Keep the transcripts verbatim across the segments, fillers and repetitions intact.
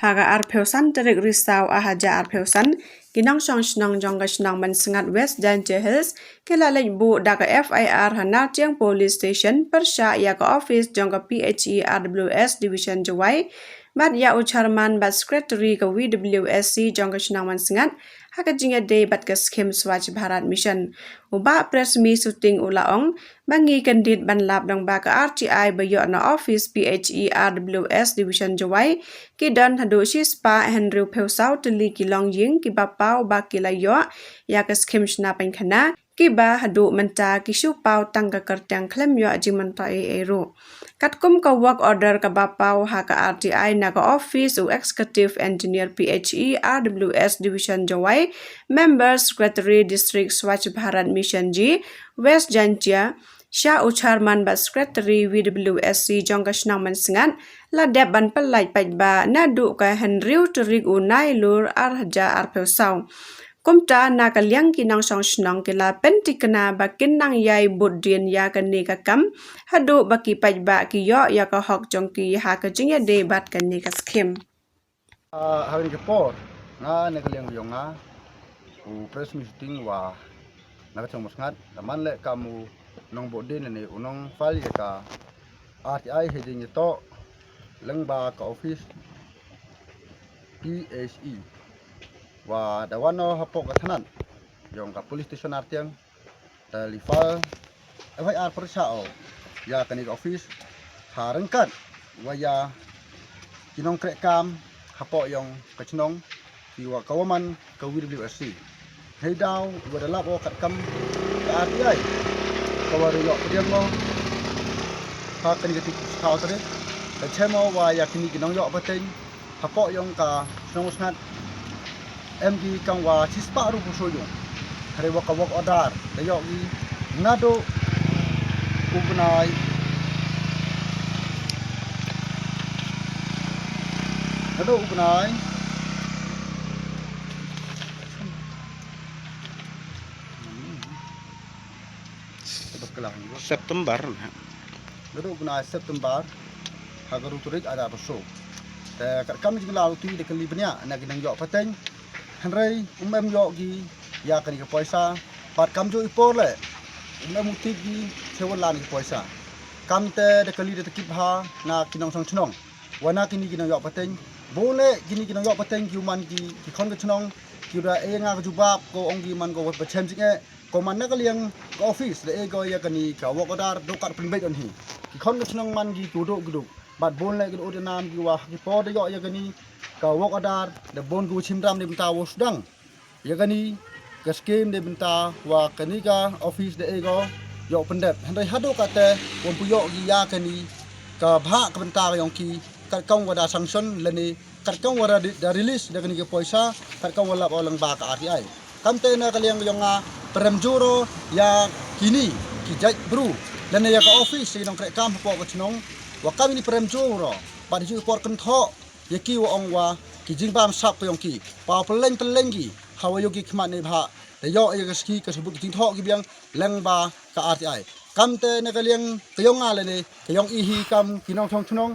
Ha ka arphew san tarik Risaw arhajar arphew san, ki nongshong shnong jong ka shnong Mynsngat, West Jaintia Hills, ki la leit buh da ka F I R ha Nartiang Police Station pyrshah ïa ka office jong ka P H E R W S Division Jowai, bad ïa u chairman bad secretary ka W W S C jong ka shnong Mynsngat, ha ka jingïadei bad ka skhim Swachh Bharat Mission. U Bah Presmi Suting u la ong ba ngi kyndit ban lap dang ba ka R T I ba ïoh na office P H E R W S Division Jowai ki don haduh shispah hynriewphew saw tylli ki longïing kiba paw ba ki la ïoh ïa ka skhim shna pynkhana, kiba haduh mynta ki shu paw tang ka kyrteng khlem ïoh jingmyntoi ei ei ruh. Katkum ka work order kaba paw ha ka R T I na ka office u Executive Engineer P H E R W S Division Jowai, Member Secretary District Swachh Bharat Mission G, West Jaintia, sha u chairman bad secretary W W S C jong ka shnong Mynsngat, la dep ban pyllait paidbah naduh ka hynriew tarik u Nailur arhajar arphew saw. Kumta na ka liang ki nongshong shnong ki la pyntikna ba kin nang ïai bud dien ïa kane ka kam haduh ba ki paidbah ki ïoh ïa ka hok jong ki ha ka jingïadei bad kane ka skhim. Ah, ha kane ka por, nga na ka liang jong nga, u Presmi Suting wa na ka shnong Mynsngat, da man leh kam u nongbud dien ne u nongfile ïa ka R T I ha jingïatoh lyngba ka office P H E. Wa da wan noh hapoh ka thanat jong ka police station Nartiang, da la file F I R pyrshah ïa kane ka office ha ryngkat wa ïa ki nongtrei kam hapoh jong ka shnong, ki wa ka wa man ka W W S C. Hei daw wa da lap o katkam ka R T I ka wa da ïoh pdiang mo ha kane ka tarik saw tarik, ka chem o wa ïa kine ki nongïoh pateng hapoh jong ka shnong Mynsngat em ki kam wa shispah ruh phew saw ïing. Hynrei wa ka work order da ïoh ki naduh u bnai, naduh u bnai September. Naduh u bnai September ha ka hynriew tarik arhajar arphew saw. Te katkam jinglaw tu da kylli bniah na ki nongïoh pateng, hynrei um em ïoh ki ïa kane ka poisa, bad kamjooh i por leh um em u tip ki chewan lan ki poisa. Kamte da kylli da takip ha na ki nongshong shnong wa na kine ki nongïoh pateng, bun leh kine ki nongïoh pateng ki u man ki, ki khon ka shnong, ki u da ai nga ka jubab ko ong ki man ko wa ba chem jingeh, ko man na ka liang ka office da ai ko ïa kane ka work order, dok kat pynbeit on hi. Ki khon ka shnong man ki, ki u duk ki duk. Bad bun leh ki u da nam ki wa ha ki por da ïoh ïa kane ka work order, da bun ki u chim dram da bynta wa sdang ïa kane ka skim da bynta wa kane ka office da ai ko ïoh pyndep. Hynrei haduh katte wa pynïoh ki ïa kane ka bhah ka bynta ka jong ki, katkam wa da sanction lane katkam wa da, da release da kane ka poisa, katkam wa lap o lyngba ka R T I. Kamte na ka liang ka jong nga pyrem jur o ïa kine ki jait bru lane ïa ka office, ïa ki nongtrei kam hapoh ka shnong, wa kam ini pyrem jur o, bad ha ki por kynthoh ïa ki wa ong wa ki jingbam sap ka jong ki, paw pylleng pylleng ki ha wa ïoh ki khmat ne bhah, da ïoh ïa ka ski ka subut ki jingthoh ki biang lyngba ka R T I. Kamte na ka liang ka jong nga lane ka jong i hi kam ki nongshong shnong,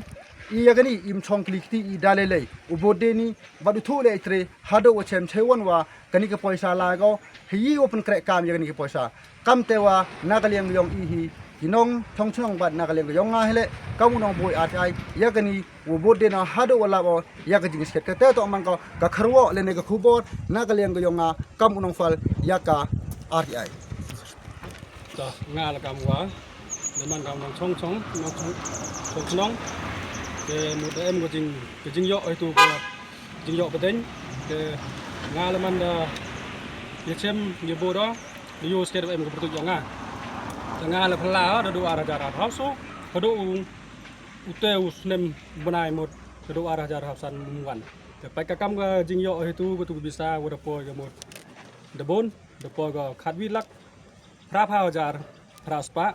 i ïa kane im shong kli kti, i da lei lei u bud dien ni bad u thuh leh i trei haduh wa chem chewan wa kane ka poisa la ko ha i wa pynkreh kam ïa kane ka poisa. Kamte wa na ka liang ka jong i hi ki nongshong shnong bad na ka liang ka jong nga hi leh kam u nongbuh R T I, ïa kane u bud dien o haduh wa lap o ïa ka jingsiat. Kate toh man ko ka kharwoh lane ka khubor na ka liang ka jong nga kam u nongfile ïa ka R T I. Ta nga la kam wa, da man kam nongshong shnong, nongshong, shong shnong. Te mut da em ko jing, ka jingïoh itu ko jingïoh pateng. Te nga la man da ïa chem ïa bud o, da ïoh sket em ko pyrtuit jong nga. Te nga la phylla da duh arhajar arphew saw, haduh u, ute u snem bnai mut da duh arhajar arphew san mut wan. Te pat ka kam ka jingïoh itu ko tu ka visa wa da poi ka mut da bun, da poi ka khatwi lak phraphew hajar phra spah.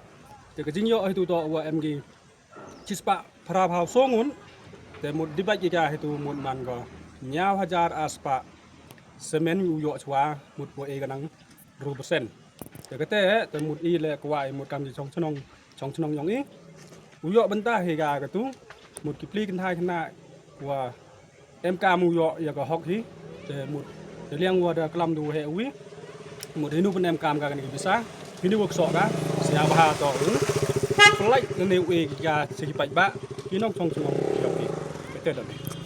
Te ka jingïoh itu toh wa em ki shispah phraphew saw ngut. Te mut divide ïa ka itu mut man ko hynñiew hajar ar spah. Semen u ïoh chwa mut wa e ka nang hynriew percent. Te kate te mut i leh kwah i mut kam ki shong shnong, shong shnong jong i. U ïoh bynta hi ka katu mut ki pli kynthai khynnah wa em kam u ïoh ïa ka hok hi. Te mut da liang wa da klam du heh wi. Mut hinu pyn em kam ka kane ka pisa, hinu wa ksoh ka sia bha to u flight ne ne u e ki ka se ki paidbah ki nongchong chnong ki hok hi. Te da ni.